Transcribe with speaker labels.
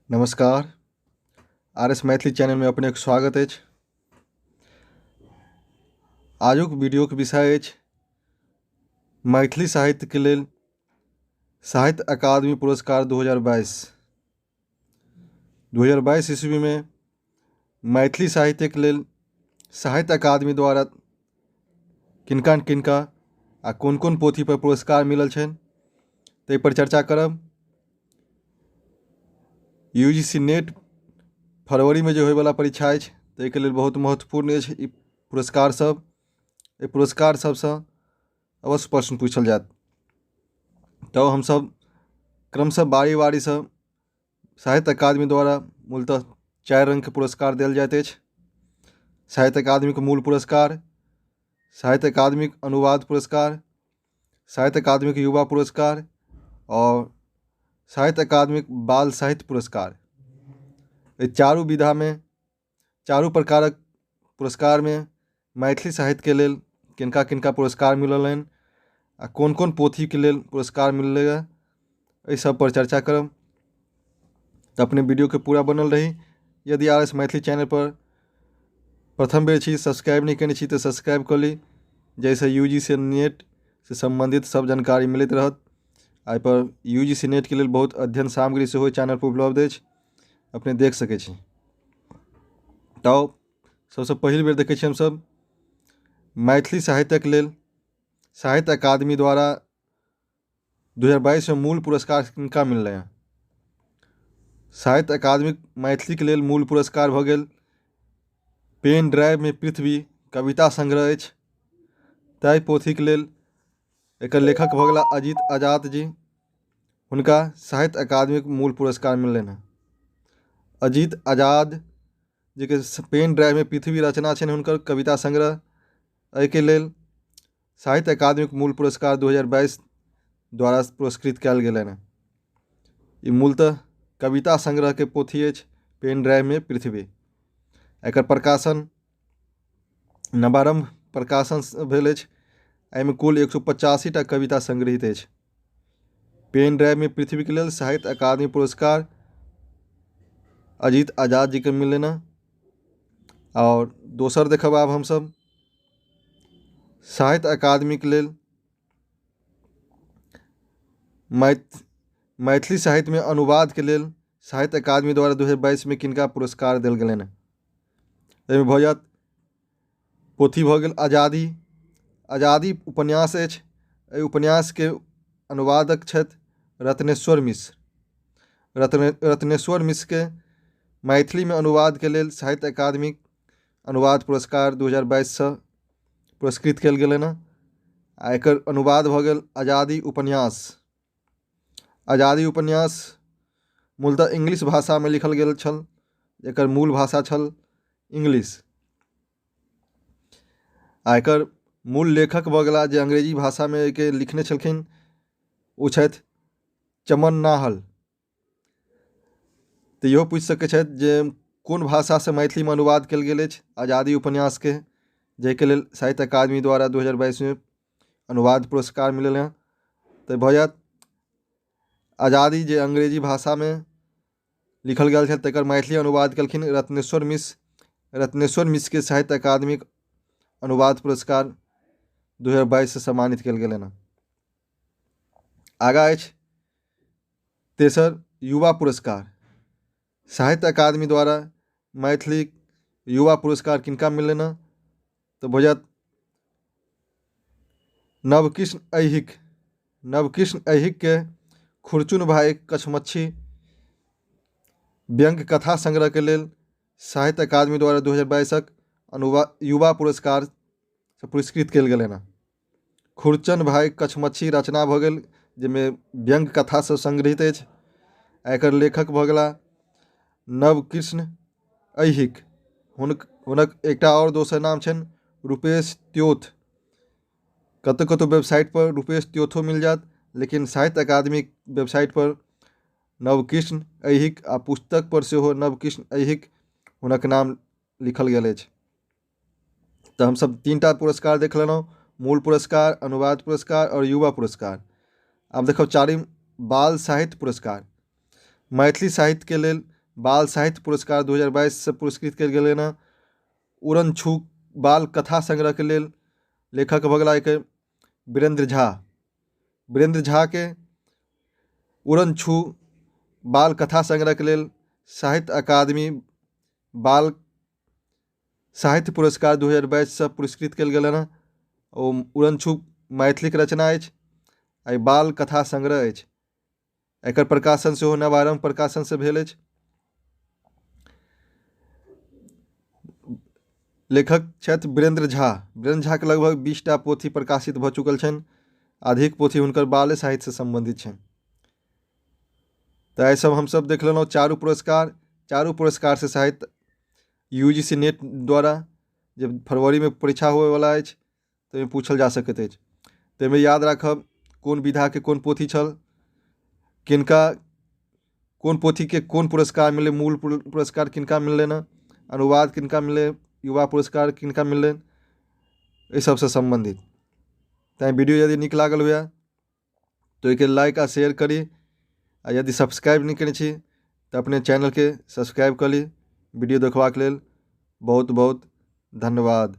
Speaker 1: नमस्कार, R S Maithili चैनलमे अपनेके स्वागत अछि। आजुक वीडियोके विषय अछि मैथिली साहित्यके लेल साहित्य अकादमी पुरस्कार 2022। 2022 ईस्वीमे मैथिली साहित्यके लेल साहित्य अकादमी द्वारा किनका किनका आ कोन कोन पोथीपर पुरस्कार मिलल छनि ताहिपर चर्चा करब। यू जी सी नेट फरवरीमे जे होइवला परीक्षा अछि ताहिके लेल बहुत महत्वपूर्ण अछि ई पुरस्कार सब। एहि पुरस्कार सबसँ अवश्य प्रश्न पूछल जायत। तऽ हमसब क्रमशः बारी बारीसँ साहित्य अकादमी द्वारा मूलतः 4 रङ्गके पुरस्कार देल जाइत अछि। साहित्य अकादमीके मूल पुरस्कार, साहित्य अकादमीक अनुवाद पुरस्कार, साहित्य अकादमीक युवा पुरस्कार आओर साहित्य अकादमीक बाल साहित्य पुरस्कार। एहि चारू विधामे चारू प्रकारक पुरस्कारमे मैथिली साहित्यके लेल किनका किनका पुरस्कार मिलल हनि आ कोन कोन पोथीके लेल पुरस्कार मिललैए एहि सब पर चर्चा करब। तऽ अपने वीडियोके पूरा बनल रही। यदि आर एस मैथिली चैनल पर प्रथम बेर छी, सब्सक्राइब नहि केने छी तऽ सब्सक्राइब कऽ ली, जाहिसँ यू जी सी नेट से सम्बन्धित सब जानकारी मिलैत रहत। एहिपर यू जी सी नेटके लेल बहुत अध्ययन सामग्री सेहो चैनल पर उपलब्ध अछि, अपने देख सकै छी। तऽ सबसँ पहिल बेर देखै छी हमसब मैथिली साहित्यके लेल साहित्य अकादमी द्वारा 2022 में मूल पुरस्कार किनका मिललै हँ। साहित्य अकादमी मैथिलीके लेल मूल पुरस्कार भऽ गेल पेन ड्राइवमे पृथ्वी कविता संग्रह अछि, ताहि पोथीके लेल एकर लेखक भऽ गेला अजीत आजाद जी। हुनका साहित्य अकादमीके मूल पुरस्कार मिललनि हँ। अजीत आजाद जीके पेन ड्राइवमे पृथ्वी रचना छनि हुनकर कविता संग्रह, एहिके लेल साहित्य अकादमीके मूल पुरस्कार 2022 द्वारा पुरस्कृत कयल गेलनि हँ। ई मूलतः कविता संग्रहके पोथी अछि पेन ड्राइवमे पृथ्वी। एकर प्रकाशन नवारम्भ प्रकाशन भेल अछि। एहिमे कुल 185 टा कविता संग्रहित अछि। पेन ड्राइवमे पृथ्वीके लेल साहित्य अकादमी पुरस्कार अजीत आजाद जीके मिललनि हँ। आओर दोसर देखब आब हमसब साहित्य अकादमीके लेल मैथिली साहित्यमे अनुवादके लेल साहित्य अकादमी द्वारा 2022 में किनका पुरस्कार देल गेलनि हँ। एहिमे भऽ जायत पोथी भऽ गेल आजादी। आजादी उपन्यास अछि। एहि उपन्यासके अनुवादक छथि रत्नेश्वर मिश्र। रत्नेश्वर मिश्रके मैथिलीमे अनुवादके लेल साहित्य अकादमी अनुवाद पुरस्कार 2022 सँ पुरस्कृत कयल गेलनि हँ। आ एकर अनुवाद भऽ गेल आजादी उपन्यास। आजादी उपन्यास मूलतः इंग्लिश भाषामे लिखल गेल छल, एकर मूल भाषा छल इंग्लिश। आ एकर मूल लेखक भऽ गेला जे अंग्रेजी भाषामे एहिके लिखने छलखिन ओ छथि चमन नाहल। तऽ इहो पूछि सकै छथि जे कोन भाषासँ मैथिलीमे अनुवाद कयल गेल अछि आजादी उपन्यासके, जाहिके लेल साहित्य अकादमी द्वारा 2022 में अनुवाद पुरस्कार मिलल हँ। तऽ भऽ जायत आजादी जे अंग्रेजी भाषामे लिखल गेल छल तकर मैथिली अनुवाद केलखिन रत्नेश्वर मिश्र। रत्नेश्वर मिश्रके साहित्य अकादमीक अनुवाद पुरस्कार 2022 सँ सम्मानित कयल गेलनि हँ। आगाँ अछि तेसर युवा पुरस्कार। साहित्य अकादमी द्वारा मैथिली युवा पुरस्कार किनका मिललनि हँ तऽ भऽ जायत नवकृष्ण ऐहिक। नवकृष्ण ऐहिकके खुरचुन भाइ कछमच्छी व्यंग्य कथा संग्रहके लेल साहित्य अकादमी द्वारा 2022 युवा पुरस्कार से पुरस्कृत कयल गेलनि हँ। खुरचन भाइ कछमच्छी रचना भऽ गेल जाहिमे व्यंग्य कथा सब संग्रहित अछि। एकर लेखक भऽ गेला नवकृष्ण ऐहिक। हुनक एकटा आओर दोसर नाम छनि रूपेश त्योथ। कतहु कतहु वेबसाइट पर रूपेश त्योथो मिल जायत, लेकिन साहित्य अकादमी वेबसाइट पर नवकृष्ण ऐहिक आ पुस्तक पर सेहो नवकृष्ण ऐहिक हुनक नाम लिखल गेल अछि। तऽ हमसब 3टा पुरस्कार देख लेलहुँ, मूल पुरस्कार, अनुवाद पुरस्कार आओर युवा पुरस्कार। आब देखब चारिम बाल साहित्य पुरस्कार। मैथिली साहित्यके लेल बाल साहित्य पुरस्कार 2022सँ पुरस्कृत कयल गेलनि हँ। उड़न छू बाल कथा संग्रहके लेल लेखक भऽ गेला एकर वीरेन्द्र झा। वीरेन्द्र झाके उड़न छू बाल कथा संग्रहके लेल साहित्य अकादमी बाल साहित्य पुरस्कार 2022सँ पुरस्कृत कयल गेलनि हँ। ओ उड़न छू मैथिलीके रचना अछि आ ई बाल कथा संग्रह अछि। एकर प्रकाशन सेहो नवारम्भ प्रकाशनसँ भेल अछि। लेखक छथि वीरेन्द्र झा। वीरेन्द्र झाके लगभग 20टा पोथी प्रकाशित भऽ चुकल छनि। अधिक पोथी हुनकर बाले साहित्यसँ सम्बन्धित छनि। तऽ एहिसभ हमसभ देख लेलहुँ चारू पुरस्कार। चारू पुरस्कारसँ साहित्य UGC net द्वारा जे फरवरीमे परीक्षा होबयवला अछि ताहिमे पूछल जा सकैत अछि। ताहिमे याद राखब कोन विधाके कोन पोथी छल, किनका कोन पोथीके कोन पुरस्कार मिललै, मूल पुरस्कार किनका मिललनि हँ, अनुवाद किनका मिललै, युवा पुरस्कार किनका मिललनि, एहि सभसँ सम्बन्धित। तैँ वीडियो यदि नीक लागल हुए तऽ ओहिके लाइक आ शेयर करी आ यदि सब्सक्राइब नहि कयने छी तऽ अपने चैनलके सब्सक्राइब कऽ ली। वीडियो देखबाक लेल बहुत बहुत धन्यवाद।